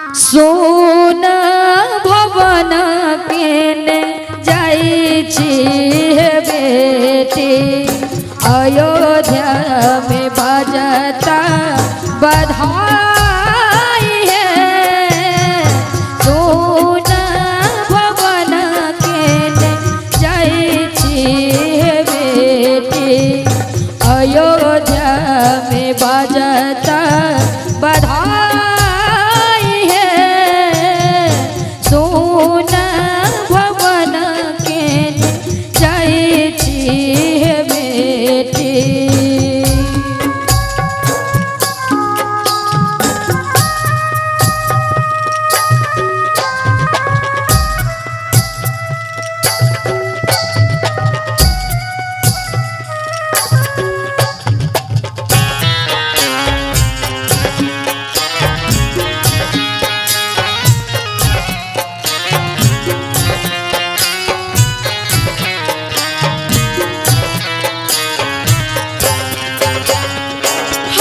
सोन भवन केने जाइ छी हे बेटी, अयोध्या में बजता बधाई है। सोन भवन केने जाइ छी हे बेटी, अयोध्या में बजता बधाई है। सोन भवन केने जाइ छी हे बेटी।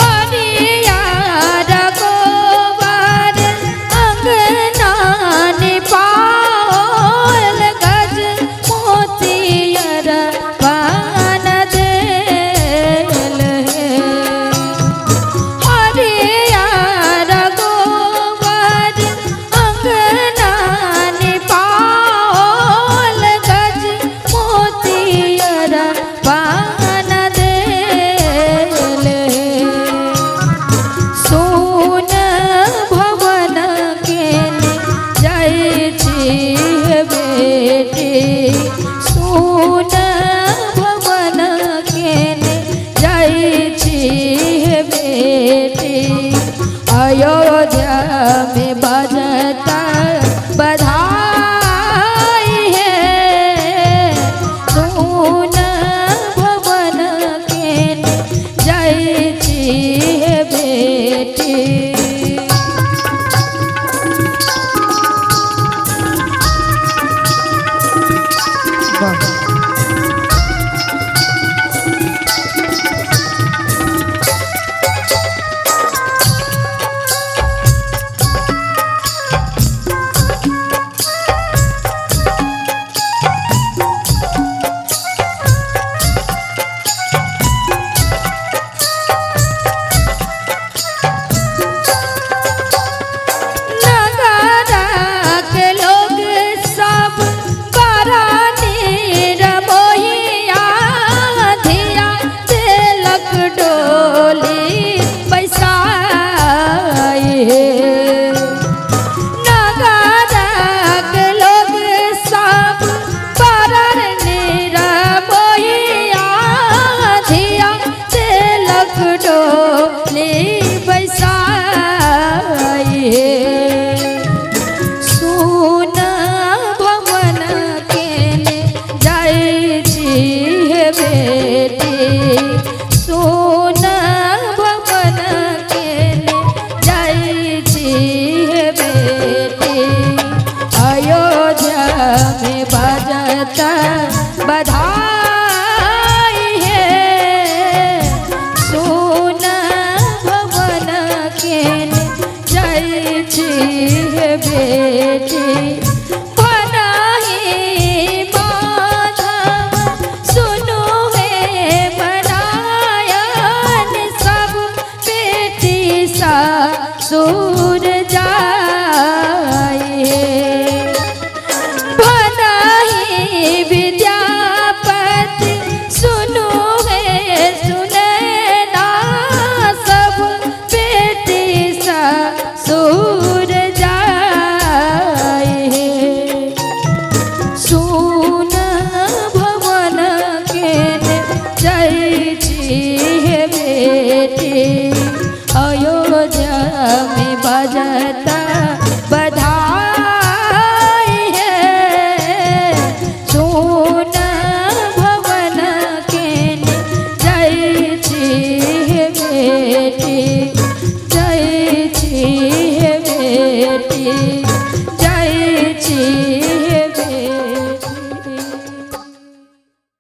हरियर गोबर अंगना निपाओल, गज मोतियर पान देल हे। हरियर गोबर अंगना निपाओल, गज मोतियर पान देल हे। सोन भवन केने जाइ छी हे बेटी, सोन भवन केने जाइ छी हे बेटी, अयोध्या में बजता बधाई है। सोन भवन केने जाइ छी हे बेटी। वाह। नगर के लोग सब बरानी मोहिया, धिया तिलक डोली बैसाई हे। नगर के लोग सब बरानी मोहिया, धिया तिलक डोली बैसाई हे। सोन भवन केने जाइ छी हे बेटी, सोन भवन केने जाइ छी हे बेटी, अयोध्या में बजता बधाई है। सोन भवन केने जाइ छी हे बेटी। भनाही माधव सुनु हे मनायन, सब बेटी ससुर जाय हे। भनाही विद्यापति सुनु हे सुनैना, सब बेटी ससुर जाय हे। सोन भवन केने जाइ छी हे बेटी, अयोध्या में बजता